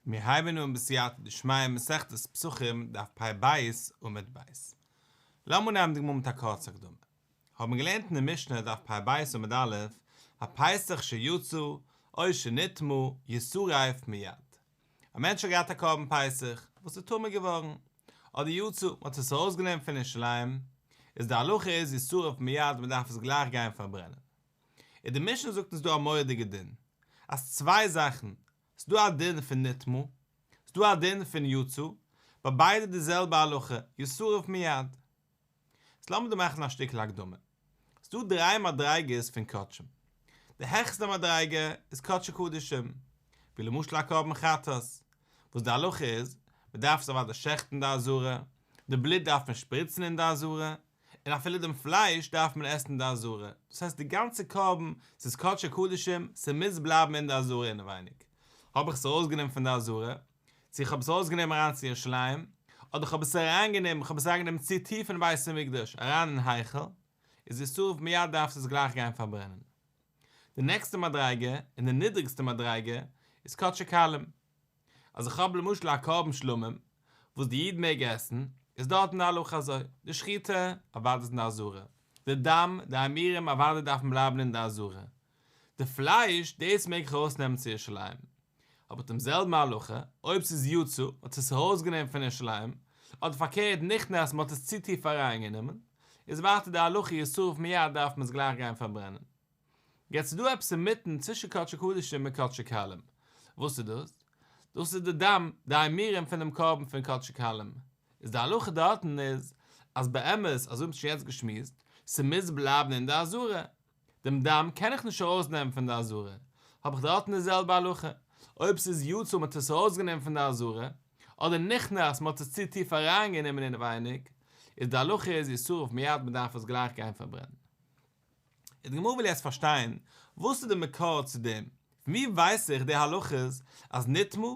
מיר הייבן אן בסייעתא דשמיא מסכת פסחים דף פ ב עמוד ב'. לאמיר נעמען די גמרא מיט א קורצע הקדמה. האבן מיר געלערנט אין די משנה דף פ ב עמוד א', הפסח שיצא או שנטמא ישרף מיד. א מענטש האט געהאט א קרבן פסח וואס איז טמא געווארן, אדער יצא, מען האט עס ארויסגענומען פון ירושלים, איז די הלכה איז ישרף מיד מען דארף עס גלייך גיין פארברענען. און די משנה זאגט אונז דא א מורא'דיגע דין, אז צוויי זאכן, ס'דא א דין פון נטמא, ס'דא א דין פון יצא, ביי ביידע די זעלבע הלכה, ישרף מיד. איז לאמיר דא מאכן א שטיקל הקדמה. ס'דא דריי מדריגות פון קדשים. די העכסטע מדריגה איז קדשי קדשים, ווי למשל א קרבן חטאת, וואס די הלכה איז, מ'דארף עס אוודאי שעכטן אין די עזרה, די בלוט דארף מען שפריצן אין די עזרה, און אפילו דעם פלייש דארף מען עסן אין די עזרה, דאס הייסט די גאנצע קרבן, ס'איז קדשי קדשים, ס'מוז בלייבן אין די עזרה אינעווייניג. האב איך עס ארויסגענומען פון די עזרה, צו איך האב עס ארויסגענומען אריין צו ירושלים, אדער איך האב עס אריינגענומען, איך האב עס אריינגענומען צו טיף אין בית המקדש, אריין אין היכל, איז ישרף מיד דארפסט עס גלייך גיין פארברענען. די נעקסטע מדריגה, און די נידריגסטע מדריגה, איז קדשי קלים. אז איך האב למשל א קרבן שלמים וואס די איד מעג עסן, איז דארטן די הלכה אזוי, די שחיטה אוודאי איז אין די עזרה, די דם, די אימורים אוודאי דארפן בלייבן אין די עזרה, די פלייש דאס מעג איך ארויסנעמען צו ירושלים, אבער דעם זעלבן הלכה, אויב ס'איז יצא, מ'האט עס ארויסגענומען פון ירושלים, אדער פארקערט נכנס מ'האט עס צו טיף אריינגענומען, איז ווייטער די הלכה ישרף מיד דארף מען עס גלייך גיין פארברענען. יעצט איז דא עפעס אינמיטן צווישן קדשי קדשים און קדשי קלים, וואס איז דאס? דאס איז די דם, די אימורים פון דעם קרבן פון קדשי קלים, איז די הלכה דארטן איז אז באמת, אזוי האבן שוין יעצט געשמועסט, ס'מוז בלייבן אין די עזרה, דעם דם קען איך נישט ארויסנעמען פון די עזרה, האב איך דארטן די זעלבע הלכה, אויב ס'איז יצא מ'האט עס ארויסגענומען פון די עזרה, אדער נכנס מ'האט עס צו טיף אריינגענומען אינעווייניג, איז די הלכה איז ישרף מיד מ'דארף עס גלייך גיין פארברענען. און די גמרא וויל יעצט פארשטיין, וואס איז די מקור צו דעם? פון ווי ווייס איך די הלכות אז נטמא,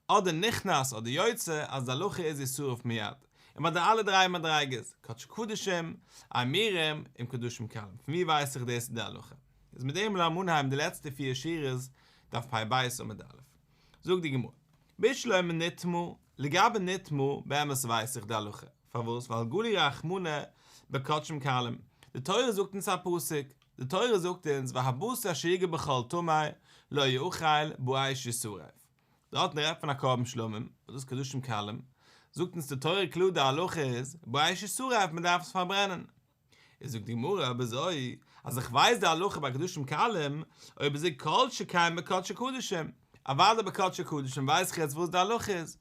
אדער נכנס אדער יוצא אז די הלכה איז ישרף מיד, און ביי די אלע דריי מדריגות, קדשי קדשים, אימורים, און קדשים קלים, פון ווי ווייס איך דאס איז די הלכה? איז מיט דעם לאמיר אנהייבן די לעצטע פיר שורות דף פ ב עמוד א'. זאגט די גמרא, בשלמא נטמא, לגבי נטמא, באמת ווייס איך די הלכה, פארוואס? ווייל גלי רחמנא בקדשים קלים, די תורה זאגט אונז א פסוק, די תורה זאגט אונז והבשר אשר יגע בכל טמא לא יאכל באש ישרף, דארטן רעדט מען א קרבן שלמים, וואס דאס קדשים קלים, זאגט אונז די תורה קלאר די הלכה איז באש ישרף מען דארף עס פארברענען. איז זאגט די גמרא אויב אזוי אז איך ווייס די הלכה ביי קדשים קלים, אויב אזוי כל שכן בקדשי קדשים, אוודאי ביי קדשי קדשים ווייס איך יעצט וואס די הלכה איז.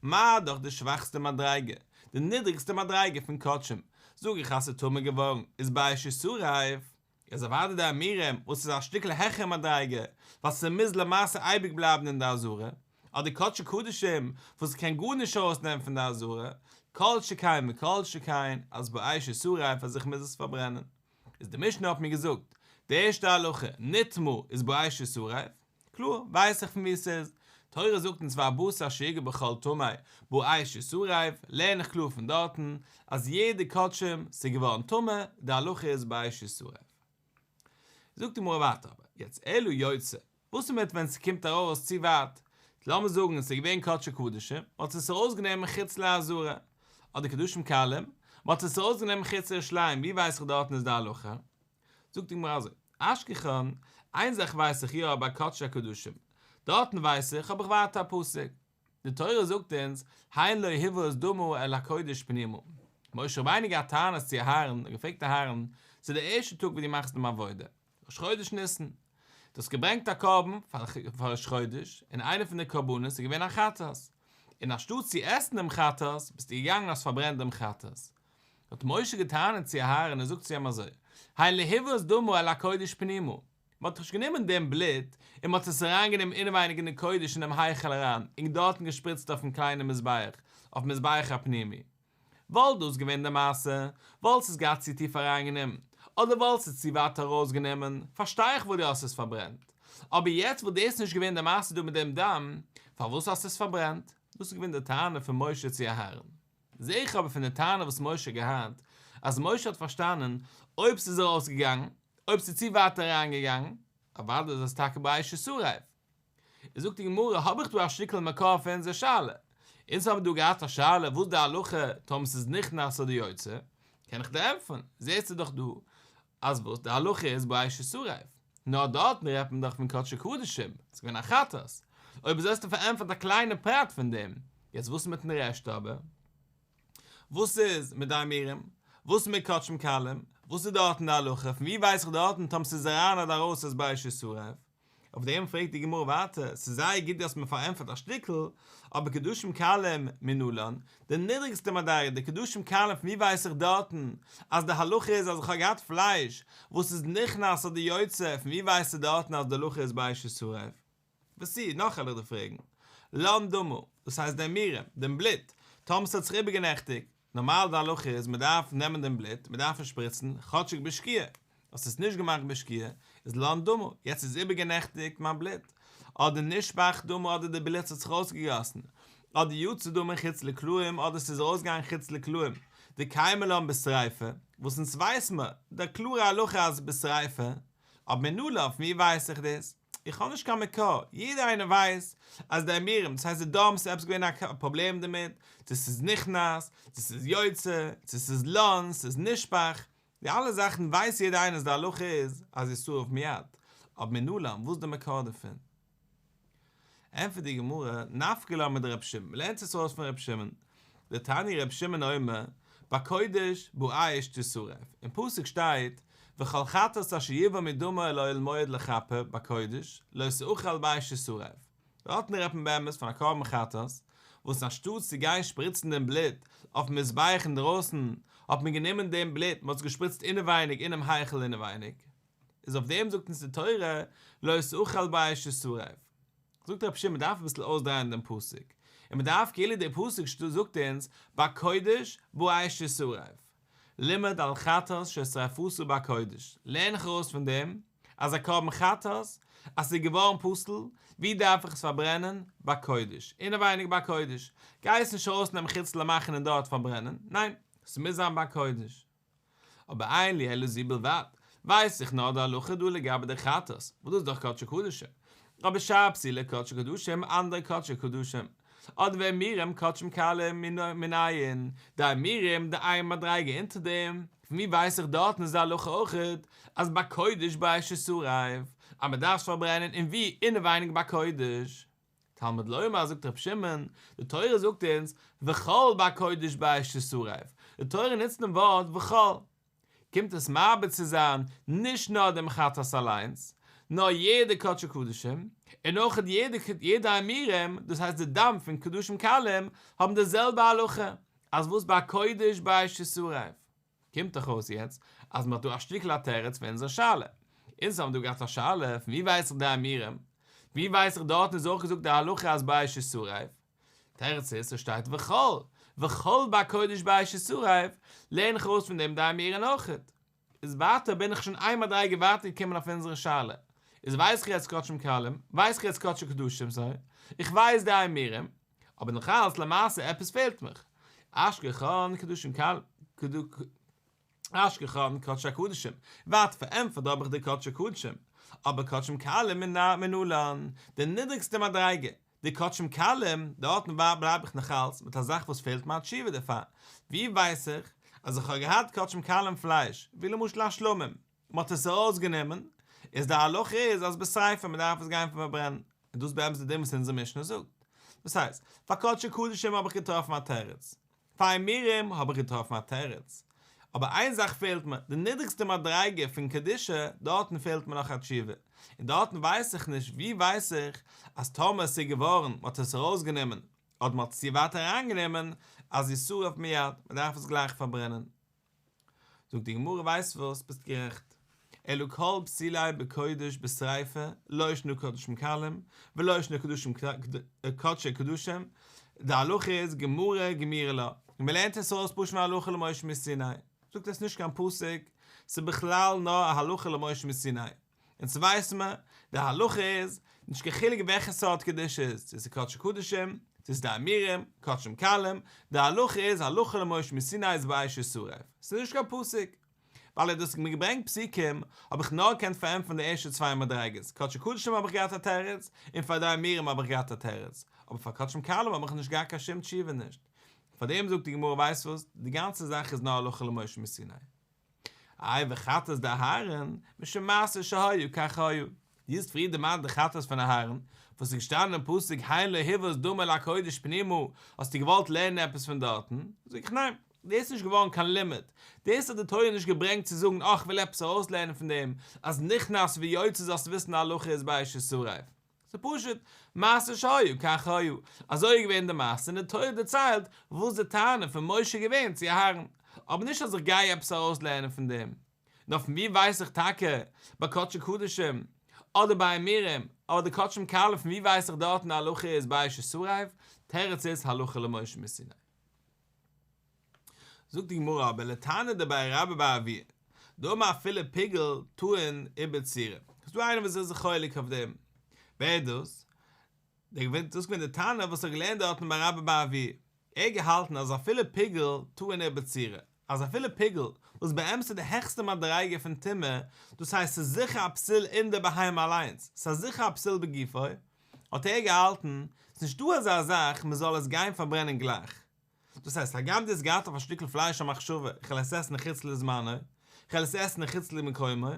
מה דאך די שוואכסטע מדריגה, די נידריגסטע מדריגה פון קדשים, זאג איך אז ס'איז טמא געווארן, איז באש ישרף, איז אוודאי די אימורים וואס איז א שטיקל העכערע מדריגה, ווייל ס'מוז למעשה אייביג בלייבן אין די עזרה, אדער קדשי קדשים וואס קען גארנישט ארויסנעמען פון די עזרה, כל שכן וכל שכן אז באש ישרף אז איך מוז עס פארברענען. איז די משנה האט מיר געזאגט, די ערשטע הלכה, נטמא איז באש ישרף, קלאר, ווייס איך פון וואו ס'איז. תורה זאגט אונז והבשר אשר יגע בכל טמא באש ישרף, לערן איך קלאר פון דארטן אז יעדע קדשים ס'איז געווארן טמא, די הלכה איז באש ישרף. זאגט די גמרא ווייטער אבער, יעצט אלא יוצא, וואס איז מיט ווען ס'קומט ארויס צו ווייט, לאמיר זאגן ס'איז געווען קדשי קדשים, מ'האט עס ארויסגענומען חוץ לעזרה, אדער קדשים קלים, מ'האט עס ארויסגענומען חוץ לירושלים, ווי ווייס איך דארטן איז די הלכה? זאגט די גמרא אזוי, אשכחן, איין זאך ווייס איך יא ביי קדשי הקדשים, דארטן ווייס איך האב איך ווייטער א פסוק, די תורה זאגט אונז, הן לא הובא את דמה אל הקודש פנימה. משה רבינו געהאט טענות צו אהרן און געפרעגט אהרן, ס'איז די ערשטע טאג וואס דו מאכסט דעם עבודה, ראש חודש ניסן, דו האסט געברענגט א קרבן פאר ראש חודש, און איינע פון די קרבנות איז געווען א חטאת, און אנשטאט צו עסן דעם חטאת, ביסטו געגאנגען און האסט פארברענט דעם חטאת. האט משה געטענה'ט צו אהרן און זאגט צו אים אזוי, הן לא הובא את דמה אל הקודש פנימה, מען האט נישט גענומען דעם בלוט און מען האט עס אריינגענומען אינעווייניג אין די קודש אינעם היכל אריין און דארטן געשפריצט אויפן קליינעם מזבח, אויפן מזבח הפנימי. וואלט דאס געווען די מעשה, וואלסט עס געהאט צו טיף אריינגענומען, אדער וואלסט עס צו ווייט ארויסגענומען, פארשטיי איך וואס דו האסט עס פארברענט. אבער יעצט וואס דאס איז נישט געווען די מעשה דא מיט דעם דם, פארוואס האסטו עס פארברענט? דאס איז געווען די טענה פון משה צו אהרן. זעה איך אבער פון די טענה וואס משה האט געהאט, אז משה האט פארשטאנען, אויב ס'איז ארויסגעגאנגען, אויב ס'איז צו ווייט אריינגעגאנגען, אוודאי איז עס טאקע באש ישרף. איז זאגט די גמרא האב איך דא א שטיקל מקור פאר אונזער שאלה, אונז האבן דא געהאט א שאלה וואס די הלכה טאמער ס'איז נכנס אדער יוצא, קען איך דיר ענטפערן, זעסטו דאך דא אז וואס די הלכה איז באש ישרף, נאר דארטן רעדט מען דאך פון קדשי קדשים, ס'איז געווען א חטאת, אויב אזוי האסטו פארענטפערט א קליינע פרט פון דעם, יעצט וואס איז מיטן רעשט אבער? וואס איז מיט די אימורים? וואס איז מיט קדשים קלים? וואס איז דארטן די הלכה? פון ווי ווייס איך דארטן טאמער ס'איז אריין אדער ארויס איז באש ישרף? אויף דעם פרעגט די גמרא ווייטער, ס'איז זייער גוט דו האסט מיר פארענטפערט א שטיקל, אבער קדשים קלים מנלן, די נידריגסטע מדריגה, די קדשים קלים פון ווי ווייס איך דארטן אז די הלכה איז אז איך האב געהאט פלייש וואס איז נכנס אדער יוצא, פון ווי ווייסטו דארטן אז די הלכה איז באש ישרף? ותו, נאך וועל איך דיר פרעגן. לן דמא, דאס הייסט די אימורים, דעם בלוט, טאמער ס'האט זיך איבערגענעכטיגט, נארמאל די הלכה איז מען דארף נעמען דעם בלוט, מען דארף עס שפריצן, כאטשיג בשקיעה, האסט עס נישט געמאכט בשקיעה, איז לן דמא, יעצט איז איבערגענעכטיגט מיין בלוט, אדער נשפך דמא אדער די בלוט האט זיך ארויסגעגאסן, אדער יצא דמא חוץ לקלעים אדער ס'איז ארויסגעגאנגען חוץ לקלעים, דקיימא לן בשריפה, וואס אונז ווייס מיר די קלארע הלכה אז בשריפה, אבער מנלן, פון ווי ווייס איך דאס? איך האב נישט קיין מקור, יעדער איינער ווייסט אז די אימורים, דאס הייסט די דם, ס'איז עפעס געווען א פראבלעם דערמיט, צו ס'איז נכנס, צו ס'איז יוצא, צו ס'איז לן, ס'איז נשפך, די אלע זאכן ווייסט יעדער איינער אז די הלכה איז אז ישרף מיד, אבער מנלן, וואס איז די מקור דערפון? ענטפערט די גמרא, נפקא לן מדרבי שמעון, מ'לערנט עס ארויס פון רבי שמעון, דתניא רבי שמעון אומר, בקודש באש תשרף, אין פסוק שטייט, וכל חטאת אשר יבא מדמה אל אוהל מועד לכפר בקודש, לא תאכל באש תשרף. דארטן רעדט מען באמת פון א קרבן חטאת, וואס אנשטאט צו גיין שפריצן דעם בלוט אויפן מזבח אינדרויסן, האט מען גענומען דעם בלוט, מען האט עס געשפריצט אינעווייניג אינעם היכל אינעווייניג. איז אויף דעם זאגט אונז די תורה לא תאכל באש תשרף. זאגט רבי שמעון מ'דארף אביסל אויסדרייען דעם פסוק, און מ'דארף כאילו דער פסוק זאגט אונז בקודש באש תשרף, לימד על חטאת ששריפתה בקודש, לערן איך ארויס פון דעם אז א קרבן חטאת אז ס'איז געווארן פסול, ווי דארף איך עס פארברענען? בקודש, אינעווייניג בקודש, גיי עס נישט ארויסנעמען חוץ למחנה און דארט פארברענען, ניין, ס'מוז זיין בקודש. אבער אין לי אלא זו בלבד, ווייס איך נאר די הלכה דא לגבי די חטאת, וואס דאס איז דאך קדשי קדשים, אבער שאר פסולי קדשי קדשים אנדערע קדשי קדשים, אדער ואימורים קדשים קלים מנין, די אימורים די איין מדריגה אונטער דעם, פון ווי ווייס איך דארטן איז די הלכה אויכעט אז בקודש באש תשרף, אז מען דארף עס פארברענען און ווי אינעווייניג בקודש. תלמוד לומר זאגט רבי שמעון, די תורה זאגט אונז וכל בקודש באש תשרף, די תורה נוצט דעם ווארט וכל, קומט עס מרבה צו זיין נישט נאר דעם חטאת אליינס, נאר יעדע קדשי קדשים, און אויך יעדע אימורים, דאס הייסט די דם פון קדשים קלים, האבן די זעלבע הלכה, אז וואס בקודש באש תשרף. קומט דאך אויס יעצט אז מ'האט דא א שטיקל א תירוץ פאר אונזער שאלה. אונז האבן דא געהאט א שאלה, פון ווי ווייס איך די אימורים? ווי ווייס איך דארטן איז אויך געזאגט די הלכה אז באש תשרף? תירוץ איז, ס'שטייט וכל, וכל בקודש באש תשרף, לערן איך ארויס פון דעם די אימורים אויכעט. איז ווייטער בין איך שוין איין מדריגה ווייטער געקומען אויף אונזערע שאלה. איז ווייס איך יעצט קדשים קלים, ווייס איך יעצט קדשי קדשים, סארי, איך ווייס די אימורים, אבער נאכאלץ למעשה עפעס פעלט מיך. אשכחן קדשים קל אשכחן קדשי הקדשים, ווייטער פארענטפערט האב איך די קדשי קדשים, אבער קדשים קלים מנלן, די נידריגסטע מדריגה, די קדשים קלים, דארטן בלייב איך נאכאלץ מיט א זאך וואס פעלט מיר א תשובה דערפאר, ווי ווייס איך אז איך האב געהאט קדשים קלים פלייש, ווי למשל א שלמים, מען האט עס ארויסגענומען, איז די הלכה איז אז בשריפה מען דארף עס גיין פארברענען, און דאס איז באמת די דין וואס אונזער משנה זאגט. דאס הייסט, פאר קדשי קדשים האב איך געטראפן א תירוץ, פאר אימורים האב איך געטראפן א תירוץ, אבער איין זאך פעלט מיר, די נידריגסטע מדריגה פון קדושה, דארטן פעלט מיר נאך א תשובה, און דארטן ווייס איך נישט, ווי ווייס איך אז טאמער עס איז געווארן, מען האט עס ארויסגענומען, אדער מען האט עס צו ווייט אריינגענומען, אז ישרף מיד, מען דארף עס גלייך פארברענען. זאגט די גמרא ווייסט וואס ביסט גערעכט, אלא כל פסולי בקודש בשריפה לא שנא קדשים קלים ולא שנא קדשים קדשי קדשים, די הלכה איז גמרא גמירי לה, און מען לערנט עס ארויס פשוט מהלכה למשה מסיני, זאגט עס נישט קיין פסוק, ס'איז בכלל נאר א הלכה למשה מסיני. אונז ווייסן מיר, די הלכה איז, נישט קיין חילוק וועלכע סארט קדושה איז, צו עס איז קדשי קדשים, צו עס איז די אימורים, קדשים קלים, די הלכה איז הלכה למשה מסיני איז באש ישרף, ס'איז נישט קיין פסוק. ווייל דו האסט מיר געברענגט פסוקים, האב איך נאר געקענט פארענטפערן די ערשטע צוויי מדריגות, קדשי קדשים האב איך געהאט א תירוץ, און פאר די אימורים האב איך געהאט א תירוץ, אבער פאר קדשים קלים האב איך נישט געהאט קיין שום תשובה נישט. פאר דעם זאגט די גמרא ווייסט וואס, די גאנצע זאך איז נאר הלכה למשה מסיני. איי וחטאת דאהרן, משום מעשה שהיה כך היה. דו האסט פריער דערמאנט די חטאת פון אהרן, וואס איז געשטאנען אין פסוק הן לא הובס דמו אל הקודש פנימה, האסטו געוואלט לערנען עפעס פון דארטן? זאג איך ניין, דאס איז נישט געווארן קיין לימוד, דאס האט די תורה נישט געברענגט צו זאגן אה כ'וויל עפעס ארויסלערנען פון דעם אז נכנס ויוצא זאלסטו וויסן די הלכה איז באש תשרף. ס'איז פשוט, מעשה שהיה כך היה, אזוי איז געווען די מעשה און די תורה דערציילט וואס די טענה פון משה איז געווען צו אהרן, אבער נישט אז איך גיי עפעס ארויסלערנען פון דעם. נאר פון ווי ווייס איך טאקע ביי קדשי קדשים אדער ביי אימורים אדער די קדשים קלים פון ווי ווייס איך דארטן די הלכה איז באש תשרף, תירוץ איז הלכה למשה מסיני. זאגט די גמרא אבער לתנא דבי רבה בר אבוה דאמר אפילו פיגול טעון עיבור צורה, ס'איז דא איינער וואס איז זיך חולק אויף דעם, ווער איז דאס? דאס איז געווען די תנא וואס האט געלערנט דארטן ביי רבה בר אבוה, ער האט געהאלטן אז אפילו פיגול טעון עיבור צורה, אז אפילו פיגול, וואס באמת איז די העכסטע מדריגה פון טומאה, דאס הייסט ס'איז זיכער א פסול אין די בהמה אליינס, ס'איז זיכער א פסול בגופו, האט ער געהאלטן, ס'איז נישטא אזא זאך מ'זאל עס גיין פארברענען גלייך. דאס הייסט הגם דו האסט געהאט אויף א שטיקל פלייש א מחשבה איך וועל עס עסן חוץ לזמנו, איך וועל עס עסן חוץ למקומו,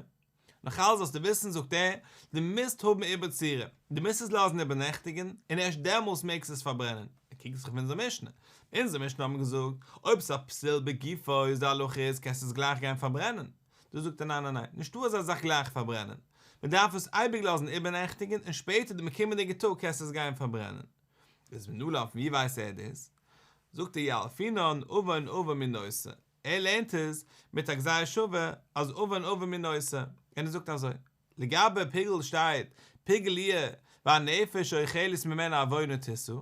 נאך אלס זאלסטו וויסן זאגט ער, דו מוזט האבן עיבור צורה, דו מוזט עס לאזן איבערנעכטיגן, און ערשט דעמאלס מעגסטו עס פארברענען. ער קריגט זיך אויף אונזער משנה. אין אונזער משנה האט מען געזאגט, אויב ס'איז א פסול בגופו איז די הלכה איז קענסטו עס גלייך גיין פארברענען. דא זאגט ער ניין ניין ניין, נישטא אזא זאך גלייך פארברענען. מען דארף עס אייביג לאזן איבערנעכטיגן און שפעטער דעם קומענדיגע טאג קענסטו עס גיין פארברענען. איז מנא לן פון ווי ווייסט ער דאס? זאגט ער ילפינן עון עון מנותר. ער לערנט עס מיט א גזירה שווה אז עון עון מנותר, און ער זאגט אזוי, לגבי פיגול שטייט פיגול יהיה והנפש האוכלת ממנו עוונה תשא,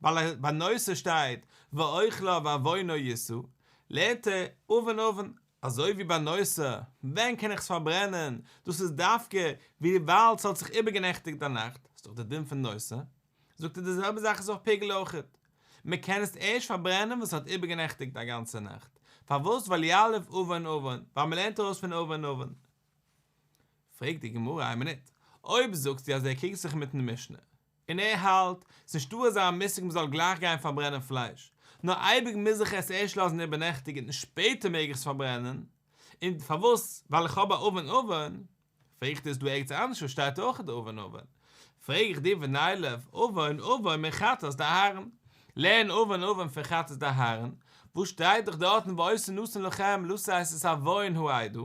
ביי נותר שטייט ואוכלה ועונו ישא, לערנט ער עון עון, אזוי ווי ביי נותר, ווען קען איך עס פארברענען, דאס איז דווקא וויבאלד ס'האט זיך איבערגענעכטיגט א נאכט, ס'איז דאך די דין פון נותר, זאגט ער די זעלבע זאך איז אויף פיגול אויכעט, מען קען עס ערשט פארברענען ווען ס'האט איבערגענעכטיגט א גאנצע נאכט, פארוואס ווייל יליף עון עון, ווייל מען לערנט ארויס פון עון עון. פרעגט די גמרא איין מינוט, אויב זאגסטו אז ער קריגט זיך מיטן משנה, און ער האלט ס'נישטא אזא מושג מ'זאל גלייך גיין פארברענען פלייש, נאר אייביג מוז איך עס ערשט לאזן איבערנעכטיגן און שפעטער מעג איך עס פארברענען, און פארוואס ווייל איך האב א עון עון, פרעג איך דיר איז דא ערגעץ אנדערש וואס שטייט אויך די עון עון? פרעג איך דיר ונילף עון עון מחטאת דאהרן, לערן עון עון פון חטאת דאהרן, וואס שטייט דאך דארטן ואותו נתן לכם לשאת את עון העדה,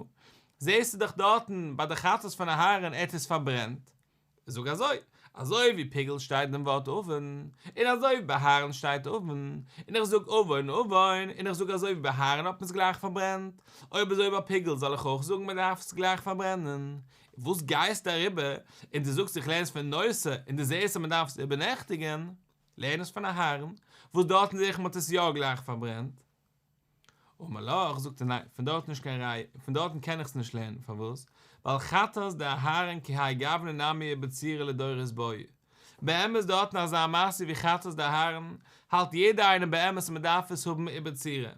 זעסטו דאך דארטן ביי די חטאת פון אהרן ער האט עס פארברענט, זאג אזוי, אזוי ווי פיגול שטייט דעם ווארט עון, און אזוי ווי ביי אהרן שטייט עון, און איך זאג עון עון, און איך זאג אזוי ווי ביי אהרן האט מען עס גלייך פארברענט, אויב אזוי ביי פיגול זאל איך אויך זאגן מען דארף עס גלייך פארברענען? וואס גייסטו אריבער און דו זאגסט איך לערן עס פון נותר און דו זעסט אז מען דארף עס איבערנעכטיגן, לערן עס פון אהרן, וואס דארטן זע איך מען האט עס יא גלייך פארברענט. אמר לך, זאגט ער ניין, פון דארט נישט קיין ראיה, פון דארטן קען איך עס נישט לערנען, פארוואס? ווייל חטאת דאהרן כי האי גוונא נמי עיבור צורה לדורות בעי. באמת דארטן אזא מעשה ווי חטאת דאהרן, האלט יעדער איינער באמת אז מען דארף עס האבן עיבור צורה.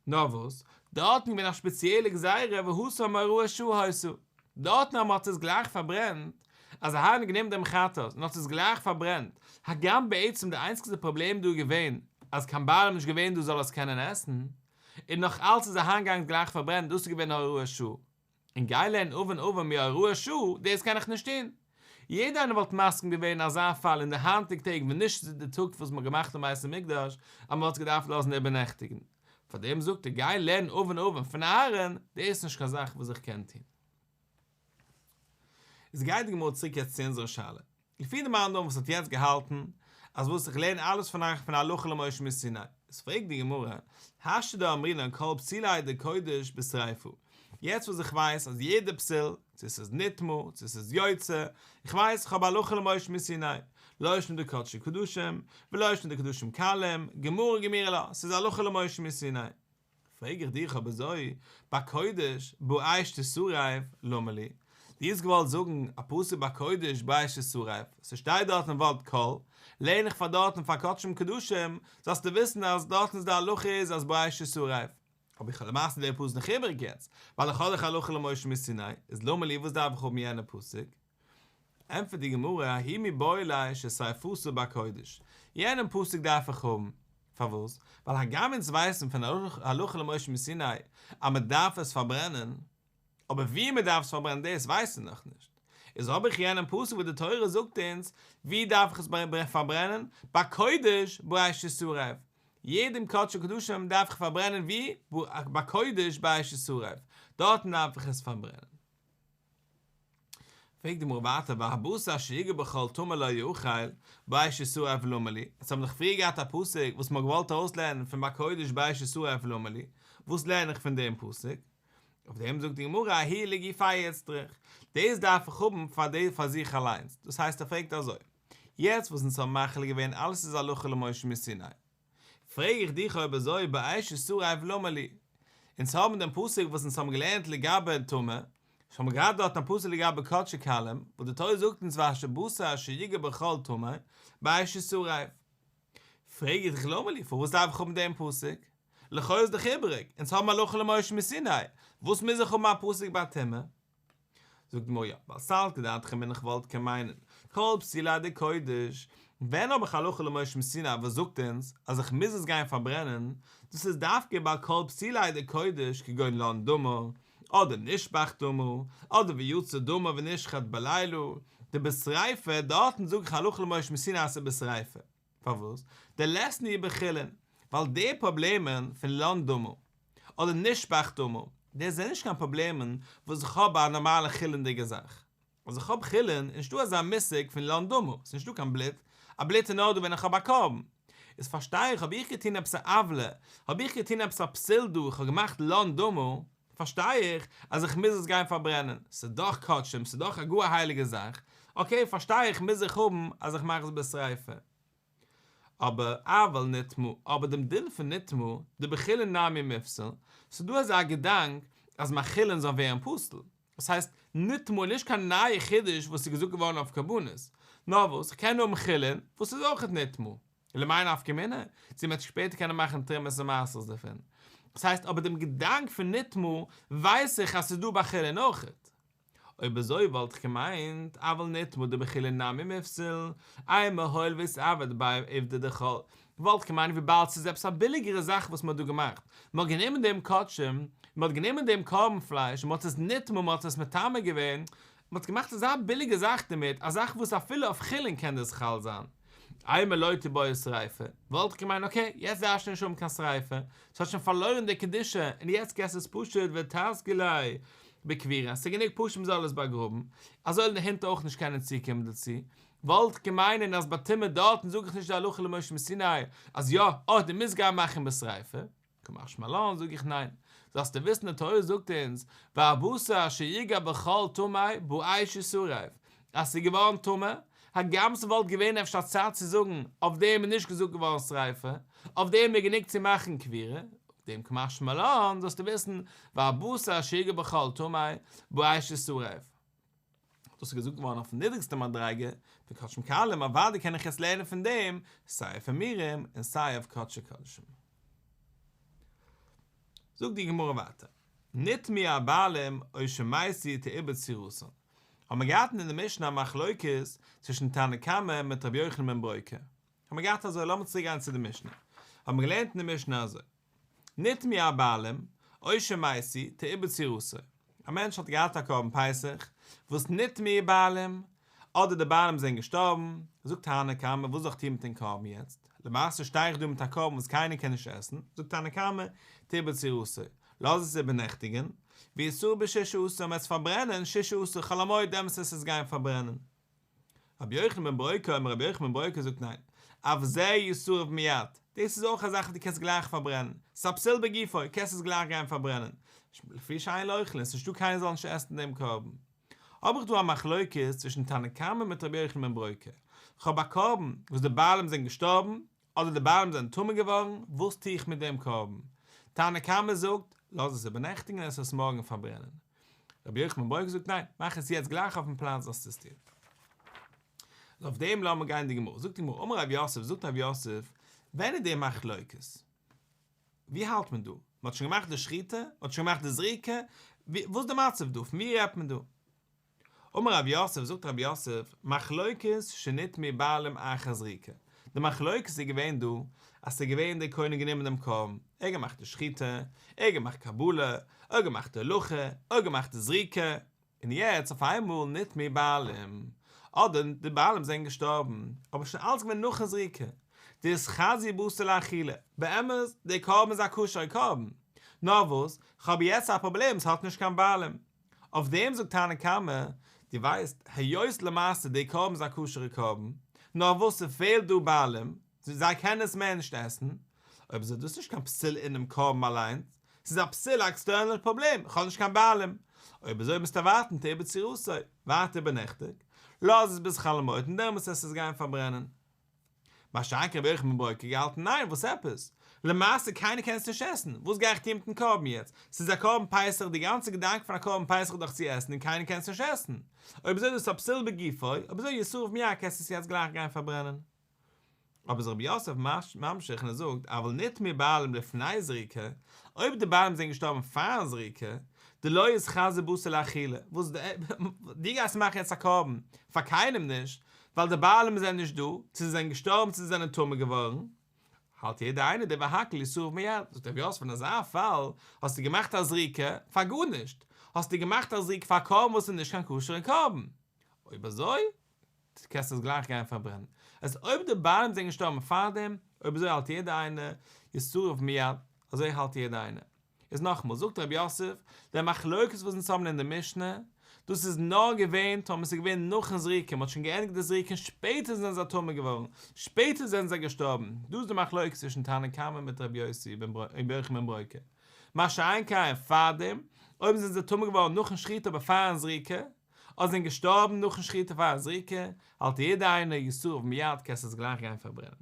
נאר וואס, דארטן געווען א שפעציעלע גזירה והתם הוראת שעה היתה. דארטן אז מען האט עס גלייך פארברענט, אז אהרן האט גענומען דעם חטאת און האט עס גלייך פארברענט, הגם בעצם די איינציגסטע פראבלעם דא איז געווען אז קיין בעלים נישט געווען דא זאל עס קענען עסן, און נאך אלץ איז אהרן געגאנגען גלייך פארברענט דאס איז געווען הוראת שעה. און גיי לערן עון עון מהוראת שעה, דאס קען איך נישט טון. יעדער איינער וואלט מסכים געווען אין אזא פאל אין די היינטיגע טעג ווען נישט די טאג וואס מ'האט געמאכט דעם בית המקדש אז מ'וואלט עס געדארפט לאזן איבערנעכטיגן. פארדעם זאגט ער גיי לערן עון עון פון אהרן, דאס איז נישט קיין זאך וואס איך קען טון. איז גייט די גמרא צוריק יעצט צו אונזערע שאלה. לפי די מאן דאמר וואס האט יעצט געהאלטן אז וואס איך לערן אלעס פון אייך פון הלכה למשה מסיני, איז פרעגט די גמרא, השתא דאמרינן כל פסולי דקודש בשריפה, יעצט וואס איך ווייס אז יעדע פסול, צו עס איז נטמא, צו עס איז יוצא, איך ווייס איך האב הלכה למשה מסיני, לא שנא דקדשי קדשים, ולא שנא דקדשים קלים, גמרא גמירי לה, ס'איז הלכה למשה מסיני. פרעג איך דיך אויב אזוי, בקודש באש תשרף למה לי? דו האסט געוואלט זאגן א פסוק בקודש באש תשרף, ס'שטייט דארטן ווארט כל, לערן איך פאר דארטן פאר קדשים קדשים, זאלסטו וויסן אז דארטן איז די הלכה איז אז באש תשרף. אבער איך האב למעשה דער פסוק נאך איבעריג יעצט, ווייל איך האב דאך הלכה למשה מסיני, איז למה לי וואס דארף איך האבן יענע פסוק? ענטפערט די גמרא, ההוא מיבעי ליה ששריפתו בקודש, יענעם פסוק דארף איך האבן, פארוואס? ווייל הגם אונז ווייסן פון הלכה למשה מסיני אז מען דארף עס פארברענען, אבער ווי מען דארף עס פארברענען דאס ווייסן מיר נאכנישט, איז האב איך יענעם פסוק וואס די תורה זאגט אונז ווי דארף איך עס פארברענען, בקודש באש תשרף, יעדעם קדשי קדשים דארף איך פארברענען ווי? בקודש באש תשרף, דארטן דארף איך עס פארברענען. פרעגט די גמרא ווייטער והבשר אשר יגע בכל טמא לא יאכל, באש תשרף למה לי, אונז האבן דאך פריער געהאט א פסוק וואס מען האט געוואלט ארויסלערנען פון בקודש באש תשרף למה לי, וואס לערן איך פון דעם פסוק? אויף דעם זאגט די גמרא ההוא לגופיה איצטריך, דאס דארף איך האבן פאר די פאר זיך אליינס, דאס הייסט ער פרעגט אזוי, יעצט וואס אונז האבן מחליט געווען אלעס איז הלכה למשה מסיני, פרעג איך דיך אויב אזוי באש תשרף למה לי, אונז האבן דעם פסוק וואס אונז האבן געלערנט לגבי טומאה, אונז האבן געהאט דארט א פסוק לגבי קדשי קלים, וואס די תורה זאגט אונז והבשר אשר יגע בכל טמא, באש תשרף. פרעג איך דיך למה לי, פארוואס דארף איך האבן דעם פסוק? לכאו' איז דאך איבעריג, אונז האבן הלכה למשה מסיני, וואס מוז איך האבן א פסוק ביי טומאה? זאגט די גמרא יא, ווייל סלקא דעתך אמינא איך וואלט קען מיינען, כל פסולי דקודש, ווען האב איך הלכה למשה מסיני וואס זאגט אונז אז איך מוז עס גיין פארברענען, דאס איז דווקא ביי כל פסולי דקודש כגון לן דמה, אדער נשפך דמה, אדער ויצא דמה ונשחט בלילה, דבשריפה, דארטן זאג איך הלכה למשה מסיני אז ס'איז בשריפה. פארוואס? דלית ניהו בחולין, ווייל די פראבלעמען פון לן דמה, אדער נשפך דמה, דאס זענען נישט קיין פראבלעמען וואס איך האב ביי א נארמאלע חולין'דיגע זאך. אז איך האב חולין איז נישטא אזא מושג פון לן דמה, ס'איז נישטא קיין בלוט, א בלוט איז נאר דא ווען איך האב א קרבן. איז פארשטיי איך האב איך געטון עפעס א עוולה, האב איך געטון עפעס א פסול דא, איך האב געמאכט לן דמה, פארשטיי איך אז איך מוז עס גיין פארברענען, ס'איז דאך קדשים, ס'איז דאך א גאר הייליגע זאך, okay פארשטיי איך מוז איך האבן אז איך מאך עס בשריפה. אבער אבל נטמא, אבער דעם דין פון נטמא, דבחולין נמי מיפסל, ס'איז דא אזא געדאנק אז מיין חולין זאל ווערן פסול, דאס הייסט נטמא איז נישט קיין נייע חידוש וואס איז געזאגט געווארן אויף קרבנות, נאר וואס כ'קען האבן חולין וואס איז אויכעט נטמא. למאי נפקא מינה, צו מ'וועט שפעטער קענען מאכן תרומות און מעשרות דערפון. דאס הייסט אבער דעם געדאנק פון נטמא ווייס איך אז ס'איז דא ביי חולין אויכעט. אויב אזוי וואלט איך געמיינט אבל נטמא דבחולין נמי מיפסל, אימא הואיל ואיתעביד ביה עובדא דחול, וואלט איך געמיינט וויבאלד ס'איז עפעס א ביליגערע זאך וואס מ'האט דא געמאכט, מ'האט גענומען דעם קדשים, מ'האט גענומען דעם קרבן פלייש און מ'האט עס נטמא מ'האט עס מטמא געווען, מ'האט געמאכט אזא ביליגע זאך דערמיט, א זאך וואס אפילו אויף חולין קען דאס חל זיין. אימא לא תיבעי שריפה, וואלט איך געמיינט okay, יעצט דארפסטו נישט האבן קיין שריפה, ס'האט שוין פארלוירן די קדושה, און יעצט קענסטו עס פשוט ותסגי ליה בקבורה, ס'איז גענוג פשוט מ'זאל עס באגראבן, אזוי וועלן די הינט אויך נישט קענען צוקומען דערצו, וואלט איך געמיינט אז ביי טומאה דארטן זאג איך נישט די הלכה למשה מסיני אז יא, אה דו מוזט גיין מאכן בשריפה. קא משמע לן זאג איך ניין, זאלסטו וויסן די תורה זאגט אונז והבשר אשר יגע בכל טמא באש ישרף, אז ס'איז געווארן טמא, הגם ס'וואלט געווען אפשר א צד צו זאגן אויף דעם איז נישט געזאגט געווארן שריפה, אויף דעם איז גענוג צו מאכן קבורה, אויף דעם קא משמע לן זאלסטו וויסן והבשר אשר יגע בכל טמא באש ישרף. דאס איז געזאגט געווארן אויפן נידריגסטע מדריגה פון קדשים קלים, אוודאי קען איך יעצט לערנען פון דעם סיי אויף אימורים און סיי אויף קדשי קדשים. זאגט די גמרא ווייטער, נטמאו הבעלים או שמתו תעובר צורתן, האבן מיר געהאט אין די משנה א מחלוקת צווישן תנא קמא מיט רבי יוחנן בן ברוקה, האבן מיר געהאט אזוי, לאמיר צוריק גיין צו די משנה, האבן מיר געלערנט אין די משנה אזוי, נטמאו הבעלים, או שמתו, תעובר צורתו. א מענטש האט געהאט א קרבן פסח, וואס נטמאו בעלים, אדער די בעלים זענען געשטארבן, זאגט תנא קמא, וואס זאל איך טון מיט דעם קרבן יעצט? למעשה שטיי איך דא מיט א קרבן וואס קיינער קען נישט עסן, זאגט תנא קמא, תעובר צורתו, לאז עס איבערנעכטיגן, וישרף בשישה עשר, מען וועט עס פארברענען שישה עשר חול המועד דעמאלטס וועסטו עס גיין פארברענען. רבי יוחנן בן ברוקה אומר רבי יוחנן בן ברוקה זאגט ניין, אף זה ישרף מיד, דאס איז אויך א זאך וואס דו קענסט גלייך פארברענען, ס'איז א פסול בגופו, קענסט עס גלייך גיין פארברענען, לפי שאין אוכלין, ס'איז נישטא קיינער זאל נישט עסן דעם קרבן. האב איך דא א מחלוקת צווישן תנא קמא מיט רבי יוחנן בן ברוקה, כ'האב א קרבן וואס די בעלים זענען געשטארבן, אדער די בעלים זענען טמא געווארן, וואס טו איך מיט דעם קרבן? תנא קמא זאגט, לאז עס איבערנעכטיגן און עס עס מארגן פארברענען. רבי יוחנן בן ברוקה זאגט, ניין, מאך עס יעצט גלייך אויפן פלאץ זאלסטו עס טון. איז אויף דעם לאמיר גיין אין די גמרא. זאגט די גמרא, אמר רב יוסף, זאגט רב יוסף, ווען איז די מחלוקת? ווי האלט מען דא? מען האט שוין געמאכט די שחיטה? מען האט שוין געמאכט די זריקה? וואס איז די מצב דא? פון ווי רעדט מען דא? אמר רב יוסף, זאגט רב יוסף, מחלוקת שנטמאו בעלים אחר זריקה, די מחלוקת איז געווען דא, אז ס'איז געווען דער כהן האט גענומען דעם קרבן, ער האט געמאכט די שחיטה, ער האט געמאכט קבלה, ער האט געמאכט די הולכה, ער האט געמאכט די זריקה, און יעצט אויף איינמאל נטמאו בעלים, אדער די בעלים זענען געשטארבן, אבער שוין אלץ געווען נאכן זריקה, דאיתחזי בשר לאכילה, באמת, דער קרבן איז א כשר'ע קרבן, נאר וואס, כ'האב יעצט א פראבלעם, ס'האט נישט קיין בעלים. אויף דעם זאגט תנא קמא, דו ווייסט, היות למעשה די קרבן איז א כשר'ע קרבן, נאר וואס ס'פעלט דא בעלים, זיי קענען עס מער נישט עסן, אויב אזוי דאס איז נישט קיין פסול אינעם קרבן אליינס, ס'איז א פסול א external פראבלעם, איך האב נישט קיין בעלים. אויב אזוי מוזטו ווארטן תעובר צורתו, ווארט איבער נעכטיג, לאז עס ביז חול המועד און דעמאלטס וועסטו עס גיין פארברענען. מה שאין כן רבי יוחנן בן ברוקה געהאלטן ניין וואס עפעס? למעשה קיינער קען עס נישט עסן, וואס גיי איך טון מיטן קרבן יעצט? ס'איז א קרבן פסח, די גאנצע געדאנק פון א קרבן פסח איז דאך צו עסן און קיינער קען עס נישט עסן, אויב אזוי איז דאס א פסול בגופו, אויב אזוי ישרף מיד קענסטו עס יעצט גלייך גיין פארברענען. אבער איז רבי יוסף ממשיך און ער זאגט אבל נטמאו בעלים לפני זריקה, אויב די בעלים זענען געשטארבן פארן זריקה, דלא איתחזי בשר לאכילה, וואס דו גייסט מאכן יעצט א קרבן פאר קיינעם נישט, ווייל די בעלים זענען נישט דא, צו זיי זענען געשטארבן צו זיי זענען טמא געווארן, האלט יעדער איינער דברי הכל ישרף מיד, זאגט רב יוסף אין אזא פאל האסטו געמאכט א זריקה פאר גארנישט, האסטו געמאכט א זריקה פאר א קרבן וואס איז נישט קיין כשר'ע קרבן, אויב אזוי קענסטו עס גלייך גיין פארברענען, אז אויב די בעלים זענען געשטארבן פארדעם, אויב אזוי האלט יעדער איינער ישרף מיד, אזוי האלט יעדער איינער. איז נאכאמאל, זאגט רב יוסף, די מחלוקת וואס אונז האבן אין די משנה, דאס איז נאר געווען טאמער ס'איז געווען נאכן זריקה, מ'האט שוין געענדיגט די זריקה און שפעטער זענען זיי טמא געווארן, שפעטער זענען זיי געשטארבן, דא איז די מחלוקת צווישן תנא קמא מיט רבי יוסי בן יוחנן בן ברוקה. מה שאין כן פארדעם, אויב זענען זיי טמא געווארן נאכן שחיטה אבער פארן זריקה, אדער זענען געשטארבן נאכן שחיטה פארן זריקה, האלט יעדער איינער ישרף מיד קענסט עס גלייך גיין פארברענען.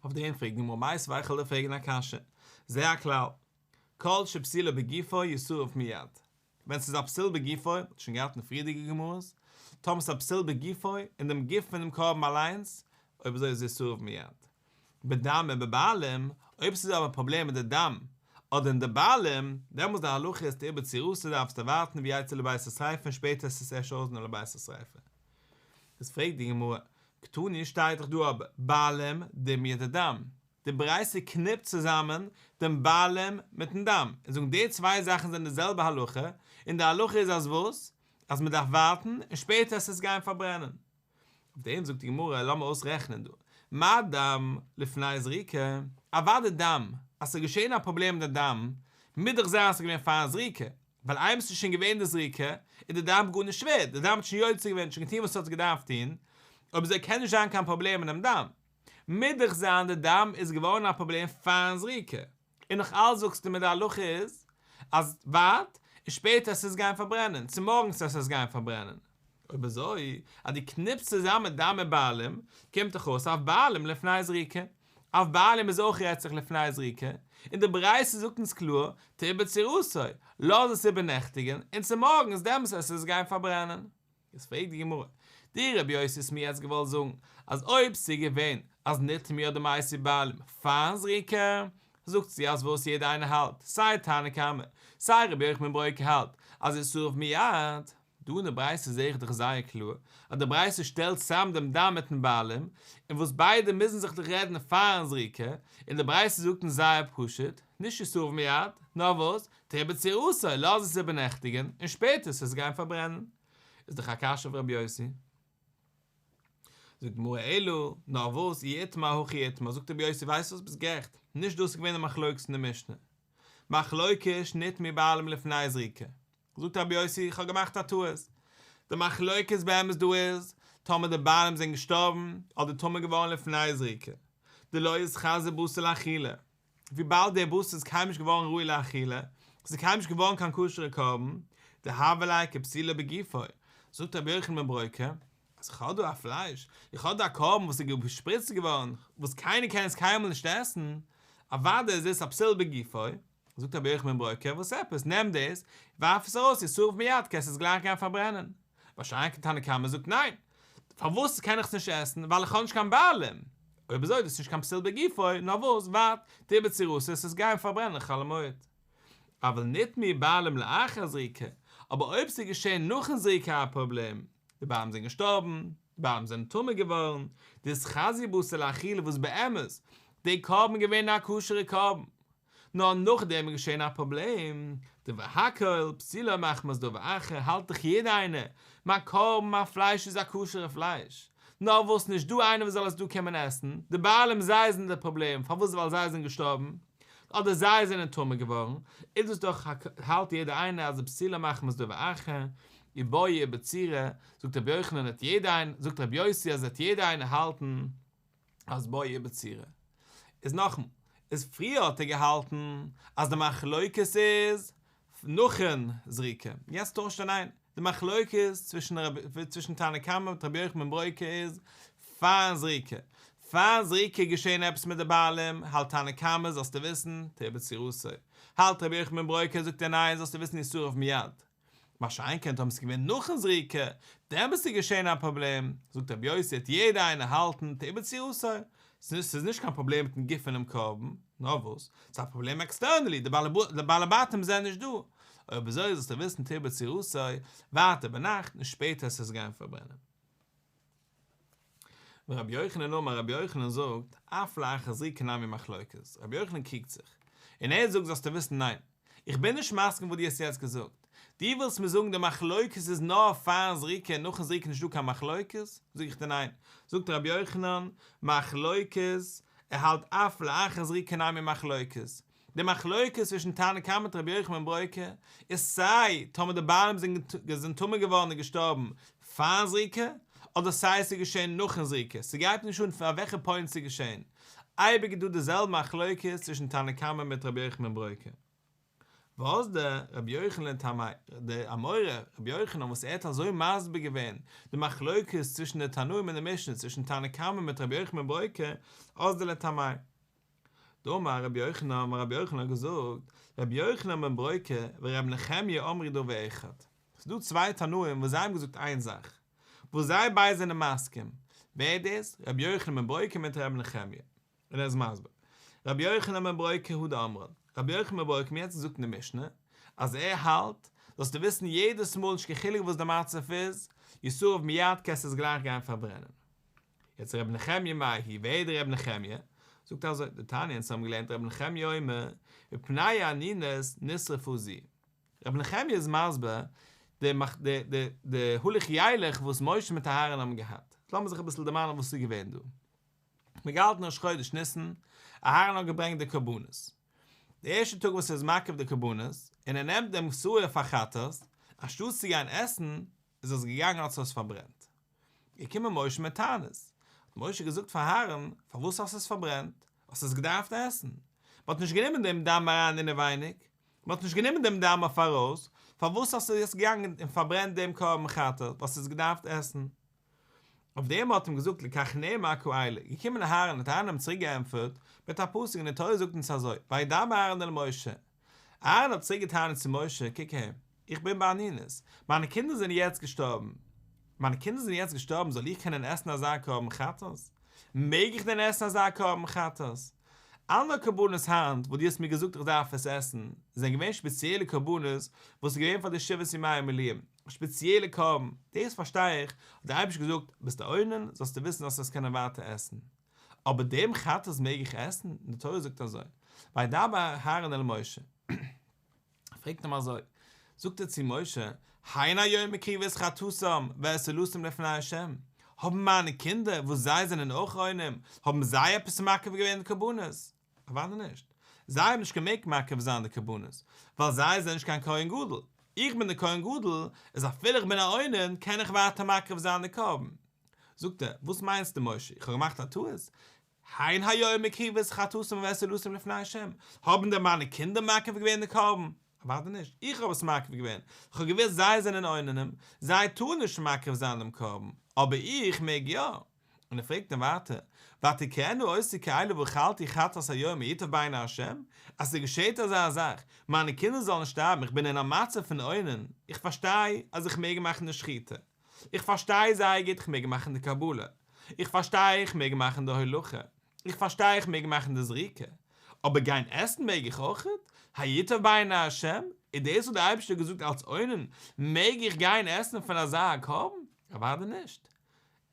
אויף דעם פרעגט די גמרא מיתיבי איך וועל דיר פרעגן א קשיא, זה הכלל, כל שפסולו בגופו ישרף מיד, ווען ס'איז א פסול בגופו, מ'האט שוין געהאט אין פריערדיגע גמרות, טאמער ס'איז א פסול בגופו, אין דעם גוף פון דעם קרבן אליינס, אויב אזוי איז ישרף מיד. בדם ובבעלים, אויב ס'איז אבער א פראבלעם מיט די דם, אדער אין די בעלים, דעמאלס די הלכה איז תעובר צורתו דארפסטו ווארטן ויצא לבית השריפה און שפעטער עס עס ערשט ארויסנעמען לבית השריפה. איז פרעגט די גמרא, קתני שטייט דאך דא אבער בעלים דומיא דדם, די ברייתא קניפט צוזאמען דעם בעלים מיטן דם, און זאגן די צוויי זאכן זענען די זעלבע הלכה, און די הלכה איז אז וואס? אז מען דארף ווארטן און שפעטער עס עס גיין פארברענען. אויף דעם זאגט די גמרא, לאמיר אויסרעכענען דא, מה דם לפני זריקה, אוודאי דם, אז ס'איז געשען א פראבלעם מיט די דם, מוז דאך זיין אז ס'איז געווען פארן זריקה, ווייל איינמאל ס'איז שוין געווען די זריקה, איז די דם גארנישט ווערד, די דם האט שוין יוצא געווען, שוין געטון וואס ס'האט געדארפט טון, אויב אזוי קען נישט זיין קיין פראבלעם אינעם דם. מוז דאך זיין די דם איז געווארן א פראבלעם פארן זריקה. און נאך אלץ זאגסטו מיר די הלכה איז אז ווארט, און שפעטער עס איז גיין פארברענען, צומארגנס עס איז גיין פארברענען. אויב אזוי, אז דו קניפסט צוזאמען דם און בעלים, קומט דאך אויס אף בעלים לפני זריקה. אף בעלים איז אויך רעדט זיך לפני זריקה, און די ברייתא זאגט אונז קלאר, תעובר צורתו, לאז עס איבערנעכטיגן, און צומארגנס דעמאלס עס איז גיין פארברענען. איז פרעגט די גמרא, דו רבי יוסי האסט מיר יעצט געוואלט זאגן אז אויב ס'איז געווען אז נטמאו אדער מתו בעלים פארן זריקה, זאגסטו אז וואס יעדער איינער האלט, סיי תנא קמא, סיי רבי יוחנן בן ברוקה האלט אז ישרף מיד, דא אין די ברייתא זעה איך דאך זייער קלאר אז די ברייתא שטעלט צאם דעם דם מיטן בעלים, און וואס ביידע מוזן זיך דאך רעדן פארן זריקה, און די ברייתא זאגט אונז זייער פשוט, נישט ישרף מיד, נאר וואס, תעובר צורתו, לאז עס איבערנעכטיגן, און שפעטער עס גיין פארברענען. איז דאך א קשיא אויף רבי יוסי. זאגט די גמרא אלא, נאר וואס, אי איתמר הכי איתמר, זאגט רבי יוסי ווייסט וואס ביסט גערעכט, נישט דאס איז געווען די מחלוקת אין די משנה. מחלוקת שנטמאו בעלים לפני זריקה. זאגט רבי יוסי איך האב געמאכט א טעות, די מחלוקת באמת דא איז, טאמער די בעלים זענען געשטארבן אדער טמא געווארן לפני זריקה, דלא איתחזי בשר לאכילה, וויבאלד דער בשר איז קיינמאל נישט געווארן ראוי לאכילה, ס'איז קיינמאל נישט געווארן קיין כשר'ע קרבן, דהוה ליה כפסולו בגופו, זאגט רבי יוחנן בן ברוקה, אז איך האב דא א פלייש, איך האב דא א קרבן וואס איז געשפריצט געווארן, וואס קיינער קען עס קיינמאל נישט עסן, אוודאי איז עס א פסול בגופו, זאגט רבי יוחנן בן ברוקה, וואס עפעס, נעם דאס, ווארף עס ארויס, ישרף מיד, קענסט עס גלייך גיין פארברענען. מה שאין כן תנא קמא זאגט ניין, פארוואס קען איך עס נישט עסן, ווייל איך האב נישט קיין בעלים. אויב אזוי איז דאס נישט קיין פסול בגופו, נאר וואס, ווארט, תעובר צורתו, עס איז גיין פארברענען חול המועד. אבל נטמאו בעלים לאחר זריקה, אבער אויב ס'איז געשען נאכן זריקה א פראבלעם, די בעלים זענען געשטארבן, די בעלים זענען טמא געווארן, דאתחזי בשר לאכילה וואס באמת, די קרבן געווען א כשר'ע קרבן, נאר נאכדעם איז געשען א פראבלעם, דברי הכל, פסולו מחמת דבר אחר, האלט דאך יעדער איינער, מיין קרבן, מיין פלייש איז א כשר'ע פלייש, נאר וואס נישט דא איינער וואס זאל עס דא קומען עסן, די בעלים זיי זענען די פראבלעם, פארוואס ווייל זיי זענען געשטארבן, אדער זיי זענען טמא געווארן, איז דאס דאך האלט יעדער איינער אז פסולו מחמת דבר אחר, ובו עיבור צורה, זאגט רבי יוחנן וועט יעדער איינער, זאגט רבי יוסי אז וועט יעדער איינער האלטן אז בו עיבור צורה. איז נאכמאל, איז פריער האט ער געהאלטן אז די מחלוקת איז נאכן זריקה, יעצט טוישט ער ניין, די מחלוקת צווישן צווישן תנא קמא מיט רבי יוחנן בן ברוקה איז פארן זריקה, פארן זריקה איז געשען עפעס מיט די בעלים, האלט תנא קמא זאלסטו וויסן, תעובר צורתו, האלט רבי יוחנן בן ברוקה זאגט ער ניין זאלסטו וויסן ישרף מיד, מה שאין כן טאמער ס'איז געווען נאכן זריקה, דעמאלטס איז געשען א פראבלעם, זאגט רבי יוסי וועט יעדער איינער האלטן תעובר צורתו, ס'איז נישט קיין פראבלעם מיטן גוף פונעם קרבן, נאר וואס, ס'איז א פראבלעם externally, די בעלי בתים זענען נישט דא, אויב אזוי זאלסטו וויסן תעובר צורתו, ווייטער ביינאכט און שפעטער עס גיין פארברענען. ורבי יוחנן אמר רבי יוחנן זאגט, אף לאחר זריקה נמי מחלוקת, רבי יוחנן קריגט זיך, און ער זאגט זאלסטו וויסן ניין, איך בין נישט מסכים וואס דו האסט יעצט געזאגט, דו ווילסט מיר זאגן די מחלוקת איז נאר פארן זריקה און נאכן זריקה נישט דא קיין מחלוקת, זאג איך דיר ניין, זאגט רבי יוחנן, מחלוקת, ער האלט אף לאחר זריקה נמי מחלוקת, די מחלוקת צווישן תנא קמא מיט רבי יוחנן בן ברוקה איז סיי טאמער די בעלים זענען טמא געווארן און געשטארבן פארן זריקה, אדער סיי עס איז געשען נאכן זריקה, ס'גייט נישט אן פאר וועלכע point ס'איז געשען, אייביג איז דא די זעלבע מחלוקת צווישן תנא קמא מיט רבי יוחנן בן ברוקה. וואס דער רבי יוחנן לטעמיה, דער אמורא רבי יוחנן וואס ער האט אזוי מסביר געווען די מחלוקת צווישן די תנאים אין די משנה צווישן תנא קמא מיט רבי יוחנן בן ברוקה, אזדא לטעמיה. דאמר רבי יוחנן, רבי יוחנן האט געזאגט, רבי יוחנן בן ברוקה ורבי נחמיה אמרו דבר אחד. ס'איז דא צוויי תנאים וואס זיי האבן געזאגט איין זאך, וואס זיי ביידע זענען מסכים, ווער דאס? רבי יוחנן בן ברוקה מיט רבי נחמיה. און ער איז מסביר. רבי יוחנן בן ברוקה הוא דאמרן. רבי יוחנן בן ברוקה האט יעצט געזאגט אין די משנה, אז ער האלט, זאלסטו וויסן יעדעס מאל נישט קיין חילוק וואס די מצב איז, ישרף מיד קענסטו עס גלייך גיין פארברענען. יעצט רבי נחמיה מאי היא, ווער איז דער רבי נחמיה? זאגט ער אזוי, דתניא אונז האבן געלערנט רבי נחמיה אומר, מפני האנינות נשרפה זו. רבי נחמיה איז מסביר די די די די הלוך ילך וואס משה מיט אהרן האבן געהאט. לאמיר זיך אביסל דערמאנען וואס איז געווען דא. מ'האט געהאלטן ראש חודש ניסן, אהרן האט געברענגט די קרבנות. די ערשטע טאג וואס ער איז מקריב די קרבנות, און ער נעמט דעם שעיר פאר חטאת, אנשטאט צו גיין עסן, איז ער עס געגאנגען האט עס פארברענט. געקומען משה מיט טענות, האט משה געזאגט פאר אהרן, פארוואס האסטו עס פארברענט? האסט עס געדארפט עסן. מען האט נישט גענומען דעם דם אריין אינעווייניג, מען האט נישט גענומען דעם דם אויף ארויס, פארוואס האסטו יעצט געגאנגען און פארברענט דעם קרבן חטאת, האסט עס געדארפט עסן? אויף דעם האט אים געזאגט לכך נאמר כאלה, געקומען אהרן האט אהרן אים צוריק געענטפערט מיט א פסוק און די תורה זאגט אונז אזוי, וידבר אהרן אל משה, אהרן האט צוריק געטענה'ט צו משה, קוק אהער, איך בין באנינות, מיינע קינדער זענען יעצט געשטארבן, מיינע קינדער זענען יעצט געשטארבן זאל איך קענען עסן אזא קרבן חטאת? מעג איך דען עסן אזא קרבן חטאת? אנדערע קרבנות היינט וואס דו האסט מיר געזאגט איך דארף עס עסן, זענען געווען שפעציעלע קרבנות וואס איז געווען פאר די שבעת ימי המילואים, א שפעציעלע קרבן, דאס פארשטיי איך, האט דער אייבערשטער געזאגט, ביסט א אונן, זאלסטו וויסן זאלסט עס קענען ווייטער עסן. אבער דעם חטאת מעג איך עסן? און די תורה זאגט אזוי, וידבר אהרן אל משה, פרעגט אים אזוי, זאגט ער צו משה, הן היום הקריבו את חטאתם ואת עולתם לפני ה', האבן מיינע קינדער וואס זיי זענען אויך אוננים, האבן זיי עפעס מקריב געווען די קרבנות? אוודאי נישט. זיי האבן נישט געמעגט מקריב זיין די קרבנות, ווייל זיי זענען נישט קיין כהן גדול. איך בין דער כהן גדול, איז אפילו איך בין א אונן, קען איך ווייטער מקריב זיין די קרבן. זאגט ער, וואס מיינסטו משה, איך האב געמאכט א טעות? הן היום הקריבו את חטאתם ואת עולתם לפני ה', האבן דען מיינע קינדער מקריב געווען די קרבן? אוודאי נישט, איך האב עס מקריב געווען, איך האב געוואוסט זיי זענען אוננים, זיי טארן נישט מקריב זיין דעם קרבן, אבער איך מעג יא. און ער פרעגט אים ווייטער, ותקראנה אותי כאלה ואכלתי חטאת היום וייטב בעיני ה', אז ס'געשעהט אזא זאך, מיינע קינדער זאלן שטארבן, איך בין אין א מצב פון אונן, איך פארשטיי אז איך מעג מאכן די שחיטה, איך פארשטיי זייער גוט איך מעג מאכן די קבלה, איך פארשטיי איך מעג מאכן די הולכה. איך פארשטיי איך מעג מאכן די זריקה, אבער גיין עסן מעג איך אויכעט? הייטב בעיני השם? איז דאס וואס דער אייבערשטער האט געזאגט אלס אונן, מעג איך גיין עסן פון אזא קרבן? אוודאי נישט.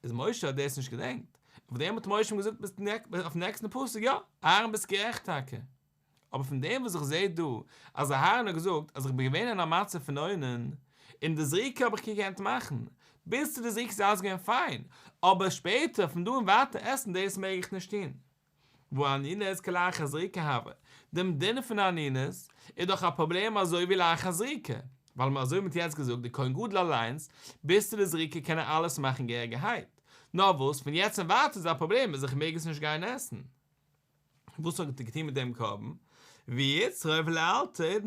איז משה האט דאס נישט געדענקט, אויף דעם האט משה אים געזאגט ביסט אויפן נעקסטן פסוק יא, אהרן ביסט גערעכט טאקע. אבער פון דעם וואס איך זעה דא אז אהרן האט געזאגט אז איך בין געווען אין א מצב פון אונן, און די זריקה האב איך געקענט מאכן, ביז צו די זריקה איז אלעס געווען פיין, אבער שפעטער פון דא און ווייטער עסן דאס מעג איך נישט טון. והא אנינות כלאחר זריקה הוי, דעם דין פון אנינות איז דאך א פראבלעם אזוי ווי לאחר זריקה, ווייל מ'האט אזוי ווי מ'האט יעצט געזאגט די כהן גדול אליינס ביז צו די זריקה קען ער אלעס מאכן געהעריגערהייט, נאר וואס פון יעצט און ווייטער איז א פראבלעם אז איך מעג עס נישט גיין עסן. וואס האט ער געטון מיט דעם קרבן? ויצרוף לאלתר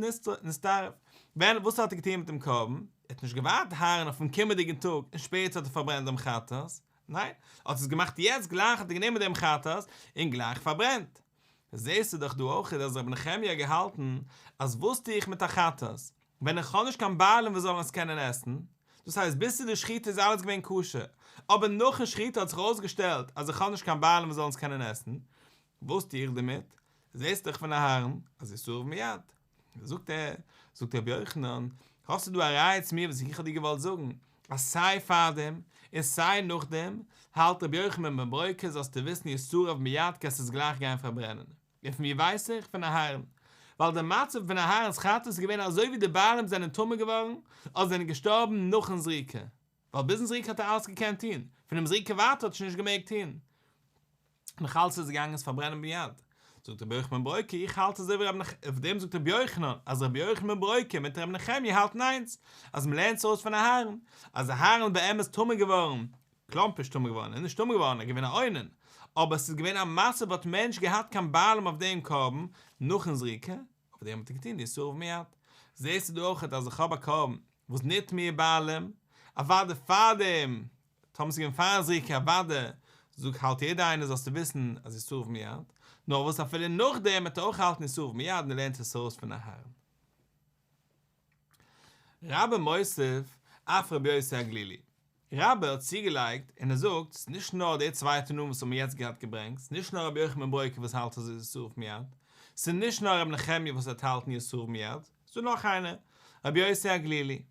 נשתרף. ווען וואס האט ער געטון מיט דעם קרבן? ער האט נישט געווארט אהרן אויפן קומענדיגן טאג און שפעטער האט ער פארברענט דעם חטאת, ניין, האט עס געמאכט יעצט גלייך האט ער גענומען דעם חטאת און גלייך פארברענט. זעסטו דאך דא אויך אז רבי נחמיה האט געהאלטן אז וואס טו איך מיט א חטאת ווען איך האב נישט קיין בעלים וואס זאלן עס קענען עסן, דאס הייסט ביז צו די שחיטה איז אלעס געווען כשר, אבער נאכן שחיטה האט זיך ארויסגעשטעלט אז איך האב נישט קיין בעלים וואס זאלן עס קענען עסן, וואס טו איך דערמיט? זעסט דאך פון אהרן אז ישרף מיד. זאגט ער, זאגט רבי יוחנן, האסטו דא א ראיה צו מיר וואס איך האב דיר געוואלט זאגן, אז סיי פארדעם און סיי נאכדעם האלט רבי יוחנן בן ברוקה זאלסטו וויסן ישרף מיד קענסט עס גלייך גיין פארברענען. און פון ווי ווייס איך? פון אהרן. ווייל די מצב פון אהרן'ס חטאת איז געווען אזוי ווי די בעלים זענען טמא געווארן אדער זענען געשטארבן נאכן זריקה. ווייל ביזן זריקה האט ער אלעס געקענט טון, פונעם זריקה ווייטער האט ער שוין נישט געמעגט טון. נאך אלץ איז ער געגאנגען עס פארברענען מיד. זאגט רבי יוחנן בן ברוקה, איך האלט אזוי ווי רבי נחמיה, אויף דעם זאגט רבי יוחנן, אז רבי יוחנן בן ברוקה מיט רבי נחמיה האלטן איינס, אז מען לערנט עס ארויס פון אהרן, אז אהרן איז באמת טמא געווארן, כלומרשט טמא געווארן, ער איז נישט טמא געווארן, ער איז געווען א אונן, אבער עס איז געווען א מצב וואס האט מער נישט געהאט קיין בעלים אויף דעם קרבן נאכן זריקה, אויף דעם האט ער געטון ישרף מיד. זעסטו דא אויכעט אז איך האב א קרבן וואס נטמאו בעלים, אוודאי פארדעם, טאמער ס'איז געווען פארן זריקה אוודאי, זאג האלט יעדער איינער זאלסטו וויסן אז ישרף מיד, נאר וואס אפילו נאכדעם וועט ער אויך האלטן ישרף מיד און ער לערנט עס ארויס פון אהרן. רבה מוסיף, אף רבי יוסי הגלילי. רבה האט צוגעלייגט און ער זאגט, ס'איז נישט נאר די צוויי תנאים וואס האבן מיר יעצט געהאט געברענגט, ס'איז נישט נאר רבי יוחנן בן ברוקה וואס האלט אז ישרף מיד, ס'איז נישט נאר רבי נחמיה וואס האט האלטן ישרף מיד, ס'איז דא נאך איינער, רבי יוסי הגלילי.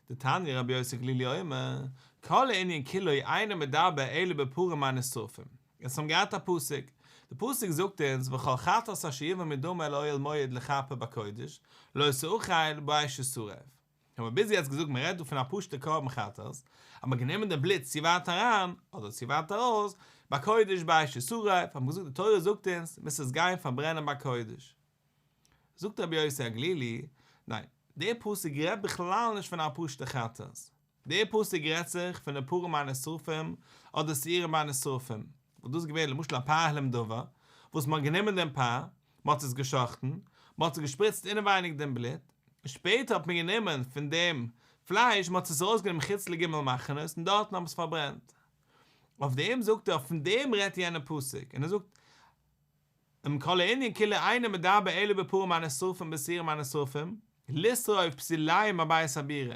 דתניא רבי יוסי הגלילי אומר, כל הענין כולו אינו מדבר אלא בפרים הנשרפים. אונז האבן געהאט א פסוק, די פסוק זאגט אונז וכל חטאת אשר יבא מדמה אל אוהל מועד לכפר בקודש, לא תאכל באש תשרף. האבן מיר ביז יעצט געזאגט מען רעדט דא פון א פשוט'ע קרבן חטאת, אז מען האט גענומען די בלוט צו ווייט אריין אדער צו ווייט ארויס, בקודש באש תשרף, האבן מיר געזאגט די תורה זאגט אונז מוזט עס גיין פארברענען בקודש. זאגט רבי יוסי הגלילי, ניין, דער פסוק רעדט בכלל נישט פון א פשוט'ע חטאת, דער פסוק רעדט זיך פון די פרים הנשרפים אדער שעירים הנשרפים, וואס דאס איז געווען למשל א פר העלם דבר, וואס מען האט גענומען דעם פר, מען האט עס גע'שחט'ן, מען האט עס געשפריצט אינעווייניג דעם בלוט, און שפעטער האט מען גענומען פון דעם פלייש, מען האט עס ארויסגענומען חוץ לג' מחנות און דארטן האט מען עס פארברענט. אויף דעם זאגט ער, פון דעם רעדט יענער פסוק, און ער זאגט, עם כל הענין כולו אינו מדבר אלא בפרים הנשרפים בשעירים הנשרפים, לשרוף פסוליהם בבית הבירה,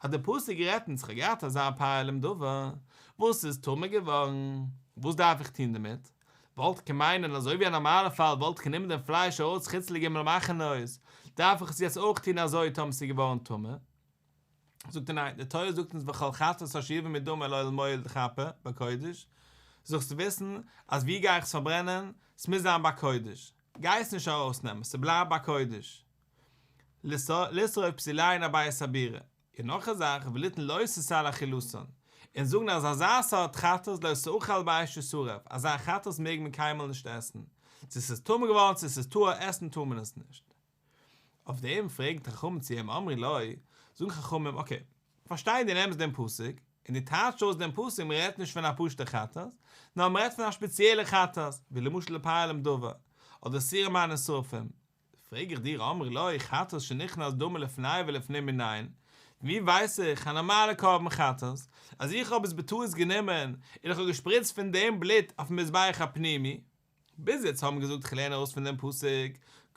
אז דער פסוק רעדט אונז כ'האב געהאט אזא פר העלם דבר, וואס איז טמא געווארן, וואס דארף איך טון דערמיט? וואלט איך מיינען אזוי ווי א נארמאלע פאל וואלט איך גענומען דעם פלייש ארויס חוץ לג' מחנות, דארף איך עס יעצט אויך טון אזוי טאמער ס'איז געווארן טמא? זאגט ער ניין, די תורה זאגט אונז וכל חטאת אשר יבא מדמה אל אוהל מועד לכפר בקודש, זאלסטו וויסן אז ווי גיי איך עס פארברענען, ס'מוז זיין בקודש, גיי עס נישט ארויסנעמען, ס'בלייבט בקודש, לשרוף פסוליהן אבית הבירה, און נאך א זאך, וליתן לא תעשה על אכילתן, און זאגן אז אזא סארט חטאת לא תאכל באש תשרף, אזא חטאת מעג מען קיינמאל נישט עסן, צו ס'איז טמא געווארן צו ס'איז טהור עסן טאר מען עס נישט. אויף דעם פרעגן חכמים צו אים אמרו לו, זאגן חכמים, okay, פארשטיי דו נעמסט דעם פסוק, און דו טייטשט אויס דעם פסוק מען רעדט נישט פון א פשוט'ע חטאת, נאר מען רעדט פון א שפעציעלע חטאת, ווי למשל די פר העלם דבר, אדער שעירים הנשרפים. פרעג איך דיר אמרו לו, חטאת שנכנס דמה לפני ולפנים מנין, ווי ווייס איך א נארמאלע קרבן חטאת, אז איך האב עס בטעות גענומען און איך האב געשפריצט פון דעם בלוט אויפן מזבח הפנימי, ביז יעצט האבן געזאגט כ'לערן ארויס פון דעם פסוק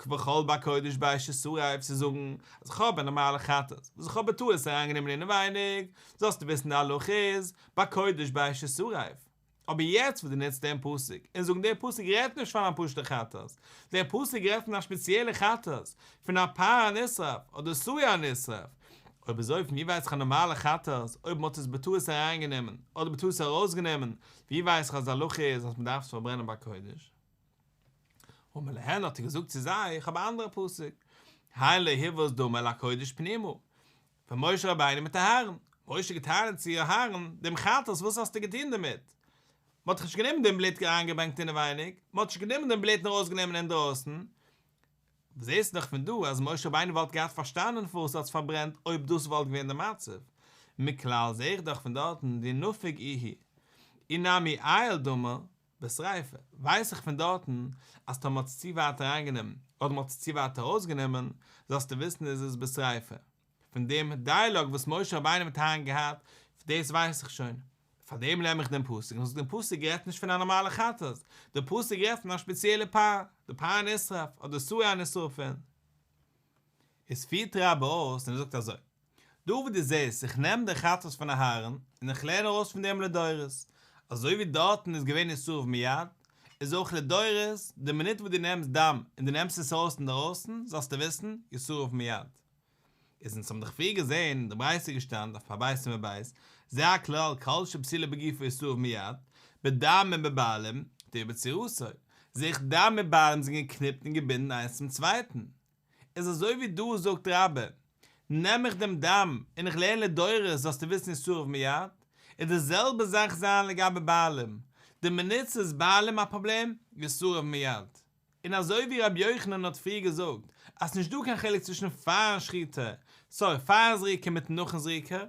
וכל בקודש באש תשרף צו זאגן אז כ'האב א נארמאלע חטאת וואס איך האב בטעות אריינגענומען אינעווייניג, זאלסטו וויסן די הלכה איז בקודש באש תשרף. אבער יעצט וואס דו נוצט דעם פסוק און זאגן דער פסוק רעדט נישט פון א פשוט'ע חטאת, דער פסוק רעדט פון א שפעציעלע חטאת, פון א פר הנשרף אדער שעיר הנשרף, אויב אזוי פון ווי ווייס איך א נארמאלע חטאת אויב מ'האט עס בטעות אריינגענומען אדער בטעות ארויסגענומען, ווי ווייס איך אז די הלכה איז אז מ'דארף עס פארברענען בקודש? אמר להן האט ער געזאגט צו זיי, איך האב א אנדערע פסוק, הן לא הובא דמו אל הקודש פנימה, פון משה רבינו מיט אהרן, משה האט געטענה'ט צו אהרן, דעם חטאת וואס האסטו געטון דערמיט? מען האט דאך נישט גענומען דעם בלוט אריינגעברענגט אינעווייניג, מען האט נישט גענומען דעם בלוט און ארויסגענומען אינדרויסן, זעסט דאך פון דא אז משה רבינו וואלט געהאט פארשטאנען פארוואס ער האט עס פארברענט אויב דאס וואלט געווען דער מצב, מכלל זעה איך דאך פון דארטן דאי נפיק איהו אי נמי איעול דמא בשריפה, ווייס איך פון דארטן אז טאמער מ'האט עס צו ווייט אריינגענומען אדער מ'האט עס צו ווייט ארויסגענומען, זאלסטו וויסן איז עס בשריפה. פון דעם דיאלאג וואס משה רבינו מיט אהרן געהאט, דאס ווייס איך שוין. פאר דעם נעם איך דעם פסוק און זאג דעם פסוק רעדט נישט פון א נארמאלע חטאת, דער פסוק רעדט פון א שפעציעלע פר, די פר הנשרף אדער שעיר הנשרפים. איז פירט רבה אויס און ער זאגט אזוי, דא וואו דו זעסט איך נעם די חטאת פון אהרן און איך לערן ארויס פון דעם לדורות, אזוי ווי דארטן איז געווען ישרף מיד, איז אויך לדורות, די מינוט וואס דו נעמסט דם און דו נעמסט עס ארויס אינדערויסן, זאלסטו וויסן, ישרף מיד. איז אונז האבן דאך פריער געזען אין די ברייתא געשטאנען דף פ"ב עמוד ב', זה הכלל כל שפסולו בגופו ישרף מיד, בדם ובבעלים, תעובר צורתו, זעה איך דם מיט בעלים זענען געקניפט און געבינדן איינס צום צווייטן, איז אזוי ווי דא זאגט רבה, נעם איך דעם דם און איך לערן לדורות זאלסטו וויסן ישרף מיד, איז די זעלבע זאך זיין לגבי בעלים, די מינוט ס'איז בעלים א פראבלעם, ישרף מיד. און אזוי ווי רבי יוחנן האט פריער געזאגט אז ס'נישט דא קיין חילוק צווישן פארן שחיטה, sorry פארן זריקה מיטן נאכן זריקה,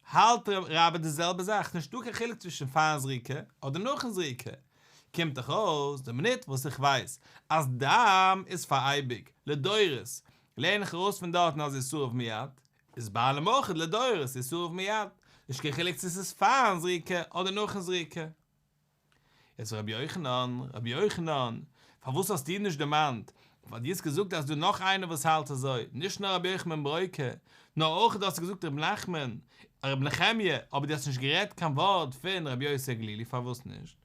האלט רבה די זעלבע זאך, נישט דא קיין חילוק צווישן פארן זריקה אדער נאכן זריקה, קומט דאך אויס די מינוט וואס איך ווייס אז דם איז פאר אייביג, לדורות, לערן איך ארויס פון דארטן אז ישרף מיד, איז בעלים אויך לדורות ישרף מיד, נישט קיין חילוק צו ס'איז פארן זריקה אדער נאכן זריקה. איז רבי יוחנן, רבי יוחנן, פארוואס האסטו נישט דערמאנט, ווייל דו האסט געזאגט אז דא נאך איינער וואס האלט אזוי, נישט נאר רבי יוחנן בן ברוקה, נאר אויך דו האסט געזאגט רבי נחמן, רבי נחמיה, אבער דו האסט נישט גערעדט קיין ווארט פון רבי יוסי הגלילי, פארוואס נישט?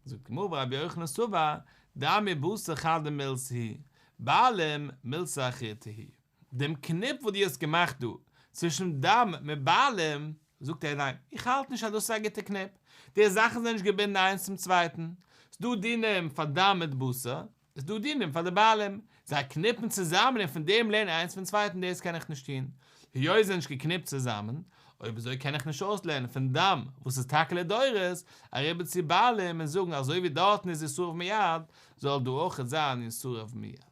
זאגט די גמרא ורבי יוחנן סבר, דם ובשר חדא מילתא היא, בעלים מילתא אחריתי היא. דעם קניפ וואס דו האסט געמאכט דא צווישן דם מיט בעלים, זאגט ער ניין, איך האלט נישט אז דאס איז א גוטע קניפ, די זאכן זענען נישט געבינדן איינס צום צווייטן, ס'דא דינים פאר דם מיט בשר, איז דא דינים פאר די בעלים, זיי קניפן צוזאמען און פון דעם לערנען איינס פון צווייטן דאס קען איך נישט טון, היות זיי זענען נישט געקניפט צוזאמען, אויב אזוי קען איך נישט אויסלערנען פון דם וואס איז טאקע לדורות, אריבער צו בעלים און זאגן אזוי ווי דארטן איז ישרף מיד, זאל דא אויכעט זיין ישרף מיד.